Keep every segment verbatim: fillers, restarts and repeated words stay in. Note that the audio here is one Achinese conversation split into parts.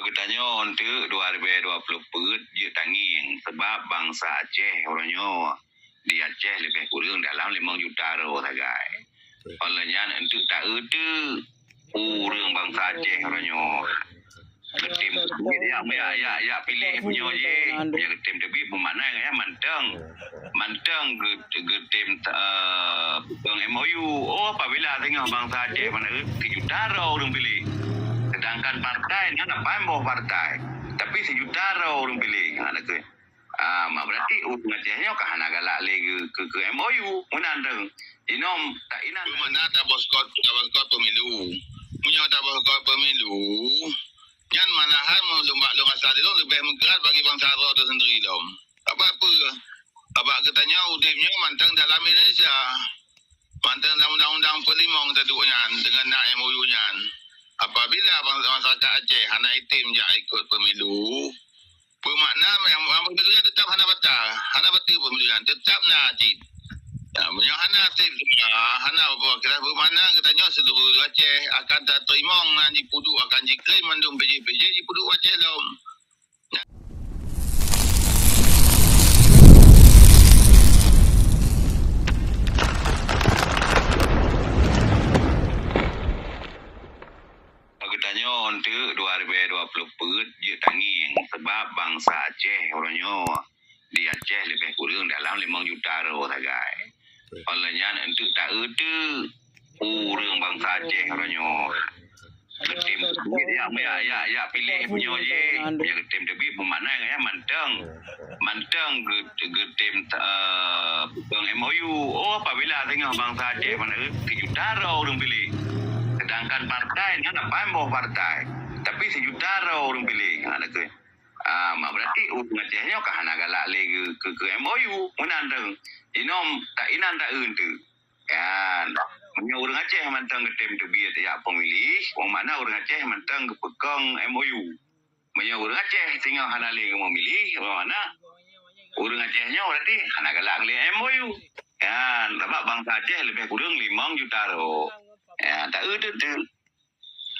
Geutanyoe eunteuk dua ribèe dua ploh peuet jeuet tangieng, sabab bansa Aceh uroe nyoe di Aceh leubeh kureueng dalam limong juta droe sagai. Óh lheueh nyan eunteuk taeu teuk ureueng bansa Aceh uroe nyoe. Geutem teubiet, ya, ya, ya, ya piléh meunyoe jih. Ya geutem teubiet, beumakna ya mantong. Mantong geu-, geutem, eh, peukong M O U. Oh, apabila singoh bansa Aceh mana sijuta droe ureueng piléh. Sedangkan partai nyan lapan boh partai. Tapi sijuta droe ureueng piléh. Ha, na keuh. Ah, ma berarti ureueng Aceh nyoe ka hana galak lé keu, keu, keu M O U. Meunan dong. Jinoe tak inan. Mana taboikot, taboikot pemilu. Meunyoe taboikot pemilu, nyan malahan meulumba lôn rasa lôn leubeh meugrat bagi bansa droe teuh sendiri lom. Sabab peue? Sabab geutanyoe udeb nyoe mantong dalam Indonesia. Mantong dalam undang-undang peulimong taduek nyan deungon na M O U nyan. Apabila bang-, masyarakat Aceh hana item jak ikot pemilu, beumakna mem-, pemilu nyan teutap hana batal, hana batal pemilu nyan, teutap na cit. Ya, meunyoe hana sép, hana apa, kira beumakna geutanyoe seluruh Aceh akan tateurimong nan jipeuduek, akan jiklaim mandum P J P J jipeuduek Aceh lom. Geutanyoe eunteuk dua ribèe dua ploh peuet jeuet tangieng, sabab bansa Aceh uroe nyoe di Aceh leubeh kureueng dalam limong juta droe sagai. Óh lheueh nyan eunteuk taeu teuk ureueng bansa Aceh uroe nyoe. Geutem teubiet, ya, ya, ya, ya piléh meunyoe jih. Ya geutem teubiet, beumakna ya mantong. Mantong geu-, geutem, eh, peukong M O U. Oh, apabila singoh bansa Aceh mana sijuta droe ureueng piléh. Sedangkan partai nyan lapan boh partai. Tapi sijuta droe ureueng piléh. Ha, na keuh. Ah, ma berarti ureueng Aceh nyoe ka hana galak lé keu, keu, keu M O U. Meunan dong. Jinoe tak inan taeu teuk. Kan. Meunyoe ureueng Aceh mantong geutem teubiet jak pemilih, beumakna ureueng Aceh mantong geupeukong M O U. Meunyoe ureueng Aceh singoh hana lé geumeumiléh, beumakna ureueng Aceh nyoe berarti hana galak lé M O U. Kan. Sabab bansa Aceh leubeh kureueng limong juta droe. Ya, taeu teuk-teuk.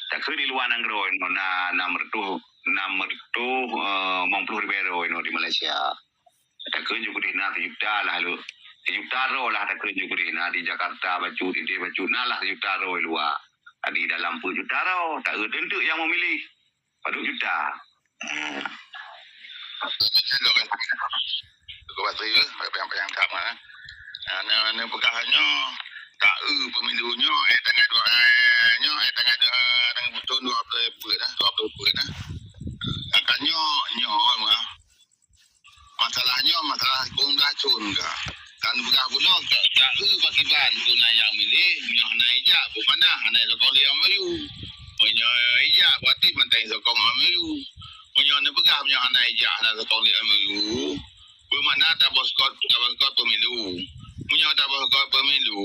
Takheun di luwa nanggroe inoe na, na enam reutôh, na enam reutôh, eh, limong ploh ribèe droe inoe di Malaysia. Takheun ju keudeh na sijuta lah lé. Sijuta droe lah takheun ju keudeh na di Jakarta bacut, di bacut na lah sijuta droe luwa. Di dalam peuet juta droe, taeu teuk-teuk nyang meumiléh. Padub juta. Hmm. Keu batri, eh, panyang-panyang that meunan. Ah, nyoe, nyoe peugah nyoe, taeu pemilu nyoe, eh, tanggai dua, eh, nyoe, eh, tanggai dua, tanggai buleuen dua ploh peuet dah, dua ploh peuet dah. Akan nyoe, nyoe mah. Masalah nyoe, masalah huköm dah cun ka. Kan peugah bunoe, ta-, taeu pakiban pun nyang miléh, nyoe hana ijak, beumakna hana sokong lé M O U. Meunyoe ijak, berarti mantong sokong M O U. Meunyoe neupeugah meunyoe hana ijak, hana sokong lé M O U, beumakna taboikot, taboikot pemilu. Meunyoe taboikot pemilu,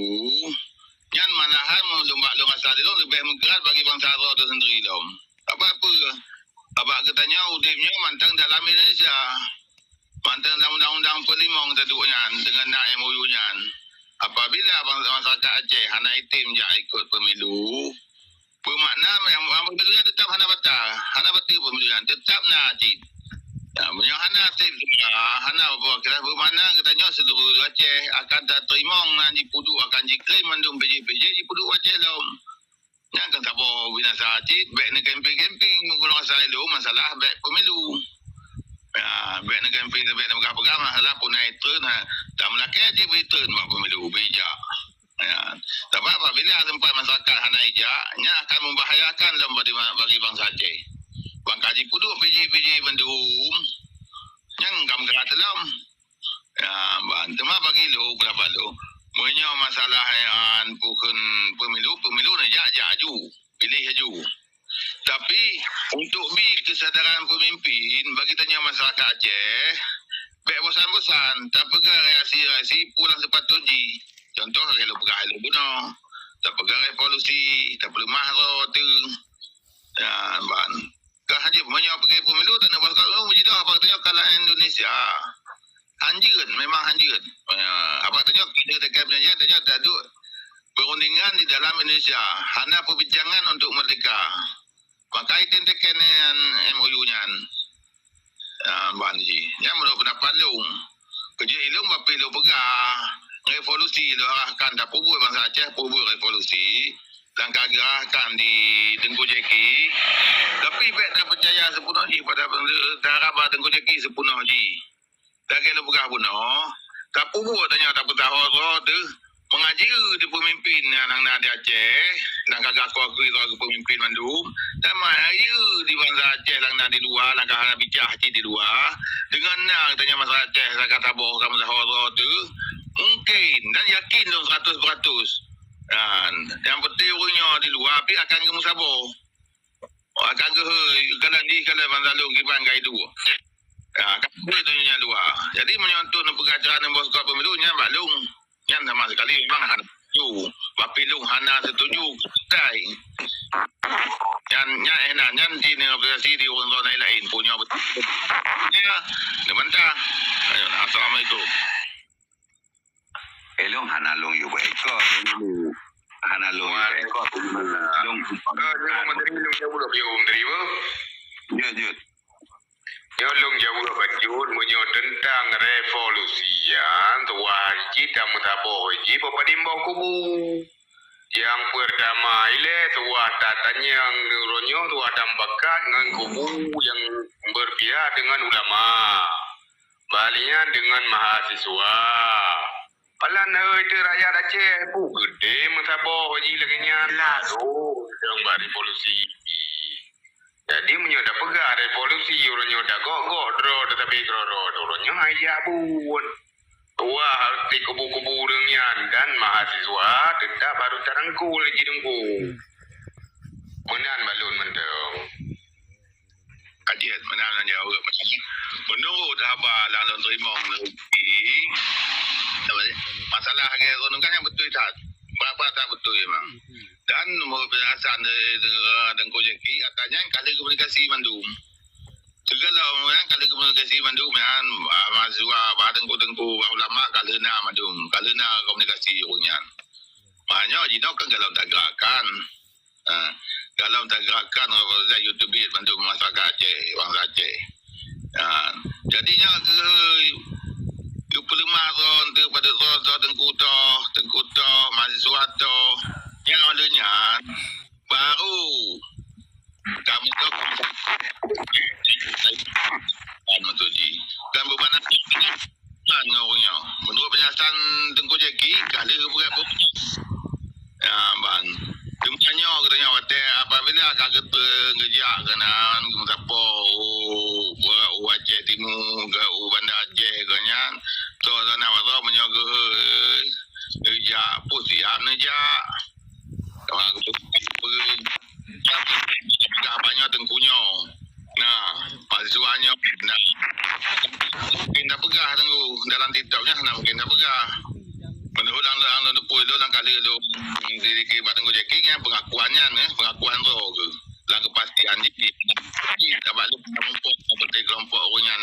nyan malahan meulumba lôn rasa lôn leubeh meugrat bagi bansa droe teuh sendiri lom. Sabab peue? Sabab geutanyoe udeb nyoe mantong dalam Indonesia. Mantong dalam undang-undang peulimong taduek nyan deungon na M O U nyan. Apabila bang-, masyarakat Aceh hana item jak ikot pemilu, beumakna mem-, pemilu nyan teutap hana batal, hana batal pemilu nyan, teutap na cit. Ya, meunyoe hana sép, hana apa, kira beumakna geutanyoe seluruh Aceh akan tateurimong nan jipeuduek, akan jiklaim mandum P J P J jipeuduek Aceh lom. Nyan kan saboh binasa cit, bèk neucamping-camping, meukeunong asai lôn masalah bèk pemilu. Ya, bèk neucamping, bèk neupeugah-peugah masalah pun na itreun, ha. Tak meulakèe cit beu itreun bak pemilu, beu ijak. Ya. Sabab apabila teumpat masyarakat hana ijak, nyan akan membahayakan lom bagi, bagi bansa Aceh. Bang ka jipeuduek P J P J bandum, nyan ka meukarat lom. Ya, ban. Teuma bagi lôn, peundapat lôn, meunyoe masalah nyan bukon pemilu, pemilu neujak, jak aju, piléh aju. Tapi, untuk bi keusadaran peumimpin, bagi tanyoe masyarakat Aceh, bèk bosan-bosan tapeugah reaksi-reaksi pulang seupatôt jih. Contoh, lagèe lôn peugah lôn bunoe, tapeugah revolusi, tapeuleumah droe teuh. Ya, ban. Ka hana jeuet, meunyoe pike pemilu, tanyoe bak pemilu, meujidoh bak tanyoe kalah Indonesia. Hanjeuet, memang hanjeuet. Ya, bak tanyoe, kita dekat perjanjian, tanyoe taduek perundingan di dalam Indonesia. Hana perbincangan untuk merdeka. Maka item teken nyan M O U nyan. Ah, ban jih. Nyan meunurot peundapat lôn. Keujeuet ilôn bah pih lôn peugah, revolusi lôn arahkan tapeubuet bansa Aceh, peubuet revolusi. Dan ka geuarahkan di Teungku Jacky. Tapi bèk tapeucaya sipeunoh jih pada, taharap bak Teungku Jacky sipeunoh jih. Lagèe lôn peugah bunoe, tapeubuet tanyoe tapeusaho-saho teuh, meungaji di peumimpin nyang na di Aceh, nyang ka geuakui droe keu peumimpin mandum, dan meungaji di bansa Aceh nyang na di luwa, nyang ka hana bijah cit di luwa, deungon na tanyoe bansa Aceh nyang ka saboh ka meusaho-saho teuh, mungken dan yakin lôn seratus peratus. Dan nyang penting ureueng nyoe di luwa pih akan geumeusaboh. Akan geuhôi, kalon jih, kalon bansa lôn kiban ka iduek. Ya, ka geuhôi donya nyan luwa. Jadi, meunyoe untuk neupeugah cara neuboikot pemilu, nyan bak lôn. Nyan sama sekali memang hana setuju. Tapi lôn hana setuju. Kutai. Nyan, nyan, eh, nah, nyan di negosiasi di ureueng droe laén-laén. Punya betul. Ya, neubantah. Ayo, assalamualaikum. Eh, lôn hana lôn yue boikot. Hana lôn yue boikot. Lôn, eh, nyoe menteri lôn jaweueb, yo, menteri, beuh. Jeuet, jeuet. Nyoe lôn jaweueb bacut, meunyoe teuntang revolusi nyan, tuwah jih tameusaboh jih peupadum boh kubu. Nyang peurtama ilèe tuwah tatanyong neuroe nyoe tuwah tameupakat ngon kubu nyang beurpihak deungon ulama. Bak nyan deungon mahasiswa. Palan hôi teuh rakyat Aceh, peue geudeh meusaboh jih lagèe nyan. Jelas. Baru dong bak revolusi. Jadi, meunyoe tapeugah revolusi, uroe nyoe tagok-gok droe, teutabeh keudroe-droe, uroe nyoe hai jak buet. Tuwah arti kubu-kubu ureueng nyan dan mahasiswa teutap harôh tarangkul jih Teungku. Hmm. Meunan bak lôn mantong. Ka jeuet, meunan lôn jaweueb. Meunurot haba nyang lôn teurimong lagèe, masalah lagèe droeneuh kan nyan beutôi that. Beurapa that beutôi memang. Dan meunurot peunjelasan dari, eh, Teungku Jacky, ata nyan ka lheueh komunikasi mandum. Sigohlom nyan ka lheueh komunikasi mandum nyan, ah, mahasiswa, bah teungku-teungku, bah ulama ka lheueh na mandum, ka lheueh na komunikasi ureueng nyan. Makajih nyoe kan gohlom tagerakan. Ha, gohlom tagerakan, gohlom teubiet mandum masyarakat Aceh, bansa Aceh. Ha, jadi nyoe keuh geupeuleumah droe teuh padub droe, teungku toh, teungku toh, mahasiswa toh. Nyang lheueh nyan, baru kamoe toh, kamoe toh jih. Dan beubana ngon ureueng nyoe. Meunurot peunjelasan Teungku Jacky, ka lheueh geupeugah buet. Ya, ban. Cuma nyoe geutanyoe watèe apabila ka geute-, geujak keunan, geumeusapoh u, u Aceh Timu, keu u Banda Aceh keu nyan, toh sana baroe meunyoe geuhôi, geujak peue siat neujak. Ka banyoe teungku nyoe. Nah, mahasiswa nyoe. Nah, mungkin tapeugah teungku dalam TikTok nyan, nah, mungkin tapeugah. Meunurot lam, lam, lam lôn pui lôn, lam kali lôn, di, di, bak Teungku Jacky nyan pengakuan nyan, eh, pengakuan droe geuh. Lam keupastian jih. Sabab lôn kelompok, seperti kelompok ureueng nyan.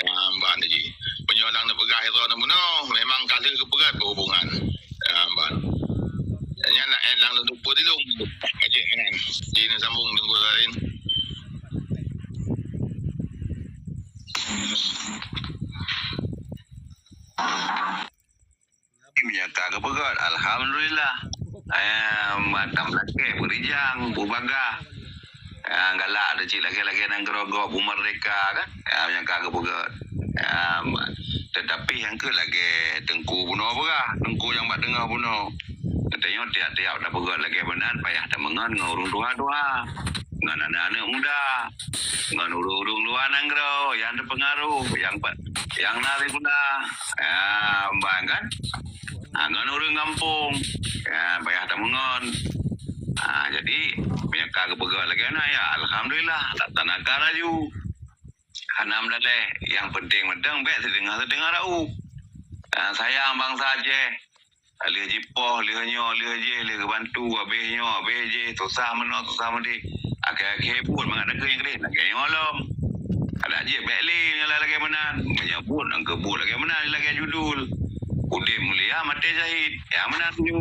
Ah, ban jih. Meunyoe lam neupeugah droe neubunoe, memang ka lheueh geupeugah keu hubungan. Ah, ban. Nyan nak, eh, lam lôn tupeue di lôn. Ka jeuet meunan. Ji neusambong Teungku Zarin. Meunyoe ka geupeugöt, alhamdulillah. Eh, mantong lakèe beurijang, beubagah. Eh, galak teuh cit lagèe-lagèe nanggroe gob beumeurdeka kan. Eh, meunyoe ka geupeugöt. Eh, ma-, teutapi nyang keuh lagèe teungku bunoe peugah, teungku nyang bak teungoh bunoe. Geutanyoe tiap-tiap tapeugöt lagèe meunan payah tameungon ngon ureueng tuha-tuha, ngon aneuk-aneuk muda, ngon ureueng-ureueng luwa nanggroe nyang teupeungaruh, nyang pa-, nyang na sikula. Ah, ban kan? Ah, ngon ureueng gampông, ah, payah tameungon. Ah, jadi, meunyoe ka geupeugöt lagèe nyan, ya, alhamdulillah, laksanakan laju. Hana meudaleh, nyang penting mantong bèk siteungoh-siteungoh raôh. Ah, sayang bansa Aceh. Lheueh jipoh, lheueh nyoe, lheueh jéh, lheueh geubantu, abéh nyoe, abéh jéh, susah meunoe, susah meudéh. Akhé-akhé buet mangat takheun nyang keudéh, lagèe nyoe lom. Adak jeuet bèk lé meunyoe lagèe meunan. Meunyoe buet, nyang keu buet lagèe meunan, lagèe judul. Udép mulia, maté syahid. Nyang meunan ju.